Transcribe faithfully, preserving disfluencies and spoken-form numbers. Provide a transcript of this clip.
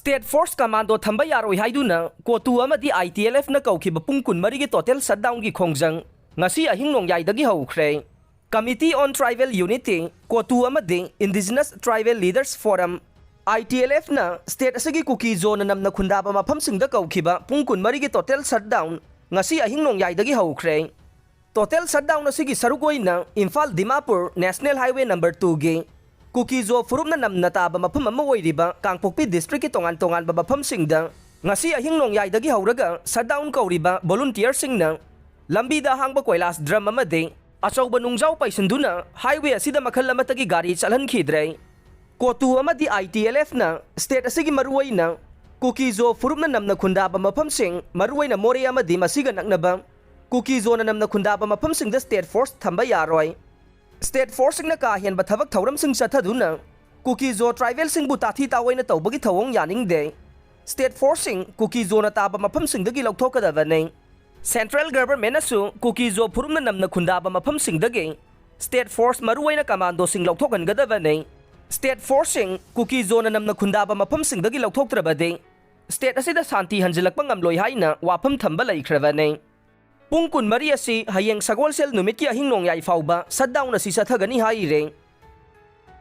State Force Commando ꯊꯝꯕ ꯌꯥꯔꯣꯏ ꯍꯥꯏꯗꯨꯅ ꯀꯣꯇꯨ ꯑꯃꯗꯤ I T L F ꯅ ꯀꯧꯈꯤꯕ ꯄꯨꯡ ꯀꯨꯟꯃꯔꯤꯒꯤ total shutdown ꯒꯤ ꯈꯣꯡꯖꯪ ꯉꯁꯤ ꯑꯍꯤꯡ ꯅꯣꯡꯌꯥꯏꯗꯒꯤ ꯍꯧꯈ꯭ꯔꯦ꯫ Committee on Tribal Unity, ꯀꯣꯇꯨ ꯑꯃꯗꯤ Indigenous Tribal Leaders Forum, I T L F ꯅ state ꯑꯁꯤꯒꯤ ꯀꯨꯀꯤ-ꯖꯣꯅ ꯅꯝꯅ ꯈꯨꯟꯗꯥꯕ ꯃꯐꯝꯁꯤꯡꯗ ꯀꯧꯈꯤꯕ ꯄꯨꯡ ꯀꯨꯟꯃꯔꯤꯒꯤ total shutdown ꯉꯁꯤ ꯑꯍꯤꯡ ꯅꯣꯡꯌꯥꯏꯗꯒꯤ ꯍꯧꯈ꯭ꯔꯦ꯫ Total shutdown ꯑꯁꯤꯒꯤ ꯁꯔꯨꯛ ꯑꯣꯏꯅ Imphal Dimapur National Highway number two ꯒꯤ ꯀꯨꯀꯤ-ꯖꯣ ꯐꯨꯔꯨꯞꯅ ꯅꯝꯅ ꯇꯥꯕ ꯃꯐꯝ ꯑꯃ ꯑꯣꯏꯔꯤꯕ ꯀꯥꯡꯄꯣꯛꯄꯤ district ꯀꯤ ꯇꯣꯉꯥꯟ ꯇꯣꯉꯥꯟꯕ ꯃꯐꯝꯁꯤꯡꯗ ꯉꯁꯤ ꯑꯍꯤꯡ ꯅꯣꯡꯌꯥꯏꯗꯒꯤ ꯍꯧꯔꯒ shutdown ꯀꯧꯔꯤꯕ volunteer ꯁꯤꯡꯅ ꯂꯝꯕꯤꯗ ꯑꯍꯥꯡꯕ ꯀꯣꯏꯂꯥꯁ drum ꯑꯃꯗꯤ ꯑꯆꯧꯕ ꯅꯨꯡꯖꯥꯎ ꯄꯩꯁꯤꯟꯗꯨꯅ highway ꯑꯁꯤꯗ ꯃꯈꯜ ꯑꯃꯠꯇꯒꯤ ꯒꯥꯔꯤ ꯆꯠꯍꯟꯈꯤꯗ꯭ꯔꯦ꯫ ꯀꯣꯇꯨ ꯑꯃꯗꯤ I T L F ꯅ state ꯑꯁꯤꯒꯤ ꯃꯔꯨꯑꯣꯏꯅ ꯀꯨꯀꯤ-ꯖꯣ ꯐꯨꯔꯨꯞꯅ ꯅꯝꯅ ꯈꯨꯟꯗꯥꯕ ꯃꯐꯝꯁꯤꯡ, ꯃꯔꯨꯑꯣꯏꯅ ꯃꯣꯔꯦ ꯑꯃꯗꯤ ꯃꯁꯤꯒ ꯅꯛꯅꯕ ꯀꯨꯀꯤ-ꯖꯣꯅ ꯅꯝꯅ ꯈꯨꯟꯗꯥꯕ ꯃꯐꯝꯁꯤꯡꯗ state force ꯊꯝꯕ ꯌꯥꯔꯣꯏ꯫ State force ꯁꯤꯡꯅ ꯀꯥ ꯍꯦꯟꯕ ꯊꯕꯛ ꯊꯧꯔꯝꯁꯤꯡ ꯆꯠꯊꯗꯨꯅ ꯀꯨꯀꯤ-ꯖꯣ tribal ꯁꯤꯡꯕꯨ ꯇꯥꯊꯤ ꯇꯥꯑꯣꯏꯅ ꯇꯧꯕꯒꯤ ꯊꯧꯑꯣꯡ ꯌꯥꯅꯤꯡꯗꯦ꯫ State force ꯁꯤꯡ ꯀꯨꯀꯤ-ꯖꯣꯅ ꯇꯥꯕ ꯃꯐꯝꯁꯤꯡꯗꯒꯤ ꯂꯧꯊꯣꯛꯀꯗꯕꯅꯤ꯫ Central Government ꯅꯁꯨ ꯀꯨꯀꯤ-ꯖꯣ ꯐꯨꯔꯨꯞꯅ ꯅꯝꯅ ꯈꯨꯟꯗꯥꯕ ꯃꯐꯝꯁꯤꯡꯗꯒꯤ state force, ꯃꯔꯨꯑꯣꯏꯅ commando ꯁꯤꯡ ꯂꯧꯊꯣꯛꯍꯟꯒꯗꯕꯅꯤ꯫ State force ꯁꯤꯡ ꯀꯨꯀꯤ-ꯖꯣꯅ ꯅꯝꯅ ꯈꯨꯟꯗꯥꯕ ꯃꯐꯝꯁꯤꯡꯗꯒꯤ ꯂꯧꯊꯣꯛꯇ꯭ꯔꯕꯗꯤ state ꯑꯁꯤꯗ ꯁꯥꯟꯇꯤ ꯍꯟꯖꯤꯜꯂꯛꯄ ꯉꯝꯂꯣꯏ ꯍꯥꯏꯅ ꯋꯥꯐꯝ ꯊꯝꯕ ꯂꯩꯈ꯭ꯔꯕꯅꯤ꯫ ꯄꯨꯡ ꯀꯨꯟꯃꯔꯤ ꯑꯁꯤ ꯍꯌꯦꯡ ꯁꯒꯣꯜꯁꯦꯜ ꯅꯨꯃꯤꯠꯀꯤ ꯑꯍꯤꯡ ꯅꯣꯡꯌꯥꯏ ꯐꯥꯎꯕ shutdown ꯑꯁꯤ ꯆꯠꯊꯒꯅꯤ ꯍꯥꯏꯔꯦ꯫